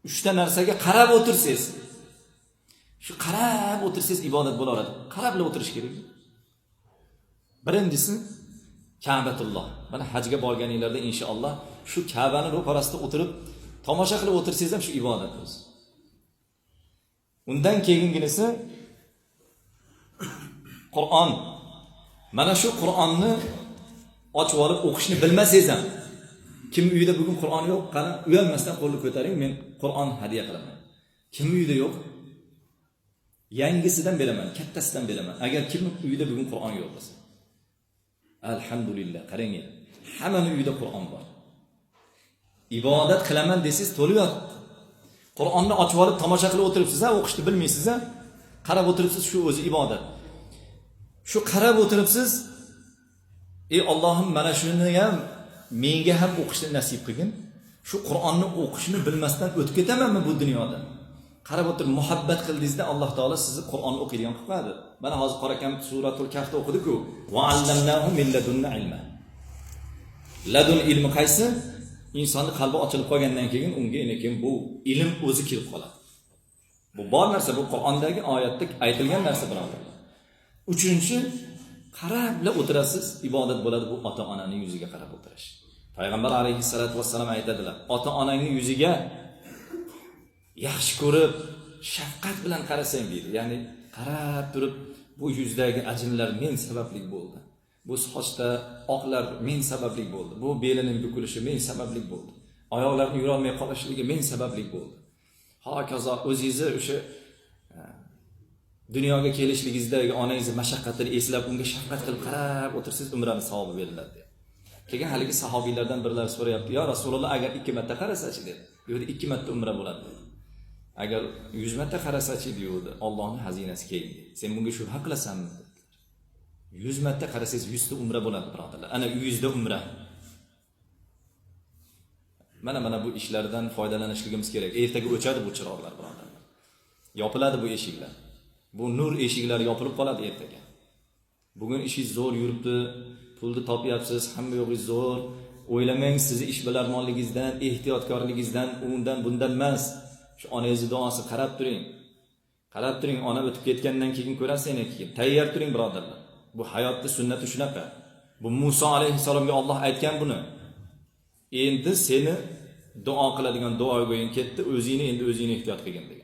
Uchta narsaga qarab o'tirsangiz, shu qarab o'tirsangiz ibodat bo'laveradi. Qarabla o'tirish kerak. Birinchisi Ka'batulloh. Mana hajga borganinglarda inshaalloh shu Ka'bani ro'parasida o'tirib tomosha qilib o'tirsangiz ham shu ibodat o'zi. Undan keyinginisi Qur'on. Mana shu Qur'onni ochib olib o'qishni bilmasangiz ham, kim uyida bugun Qur'on yo'q, qani uyalmasdan qo'lni ko'taring, men Qur'on hadya qilaman. Kim uyida yo'q? Yangisidan beraman, kattasidan beraman. Agar kim uyida bugun Qur'on yo'q desa. Alhamdulillah, qarang, hammani uyida Qur'on bor. Ibodat qilaman desangiz to'lib yotibdi. Qur'onni ochib olib tomosha qilib o'tiribsiz-a, o'qishni bilmaysiz-a? Qarab o'tiribsiz, shu o'zi ibodat. Shu qarab o'tiribsiz, ey Allohim, mana shuni ham menga ham o'qishni nasib qilgin. Shu Qur'onni o'qishni bilmasdan o'tib ketamanmi bu dunyoda? Qarab o'tirib muhabbat qildingizda Alloh taolo sizni Qur'onni o'qiydigan qilib qo'yadi. Mana hozir qorakam suratul Kahfda o'qidik-ku. Va allamnahu min ladunna ilma. Ladun ilmi qaysi? Insonni qalbi ochilib qolgandan keyin unga keyin bu ilm o'zi kelib qoladi. Bu bor narsa, bu Qur'ondagi oyatda aytilgan narsa, birodarlar. Uchinchi, qarabla o'tirasiz, ibodat bo'ladi, bu ota-onaning yuziga qarab o'tirish. Payg'ambar alayhissalatu vassalam aytadilar, ota-onangning yuziga yaxshi ko'rib, shafqat bilan qarasang deydi. Ya'ni qarab turib, bu yuzdagi ajinlar men sababli bo'ldi. Bu sochda oqlar men sababli bo'ldi. Bu belining bukilishi men sababli bo'ldi. Oyoqlarini yurolmay qolishligi men sababli bo'ldi. Hokazo o'zingizni o'sha dunyoga kelishligingizdagi onangizni mashaqqatini eslab, unga shafqat qilib qarab o'tirsangiz umrani savobi beriladi deyapti. Keyin haligi sahobiylardan birlari so'rayapti: "Ya Rasululloh, agar 2 marta qarasachi?" dedi. Yo'q, 2 marta umra bo'ladi dedi. Agar 100 marta qarasachi deydi, Allohning xazinasi keng. Sen bunga shubha qilasanmi? 100 marta qarasangiz 100 ta umra bo'ladi, birodarlar. Ana 100 ta umra. Mana bu ishlardan foydalanishligimiz kerak. Ertaga o'chadi bu chiroqlar, birodarlar. Yopiladi bu eshiklar. Bu nur eshiklari yopilib qoladi ertaga. Bugun ishingiz zo'r yuribdi, pulni topyapsiz, hamma yo'g'ingiz zo'r. O'ylamang, sizni ish bilarmonligingizdan, ehtiyotkorligingizdan, undan bundan emas. Shu onangizni duosi, qarab turing. Qarab turing, ona o'tib ketgandan keyin ko'rasiz yana keyin. Tayyor turing, birodarlar. Bu hayotda sunnati shunaqa. Bu Musa alayhissalomga Alloh aytgan buni. Endi seni duo qiladigan duogo'ying ketdi, o'zingni endi o'zingni ehtiyot qilgin degan.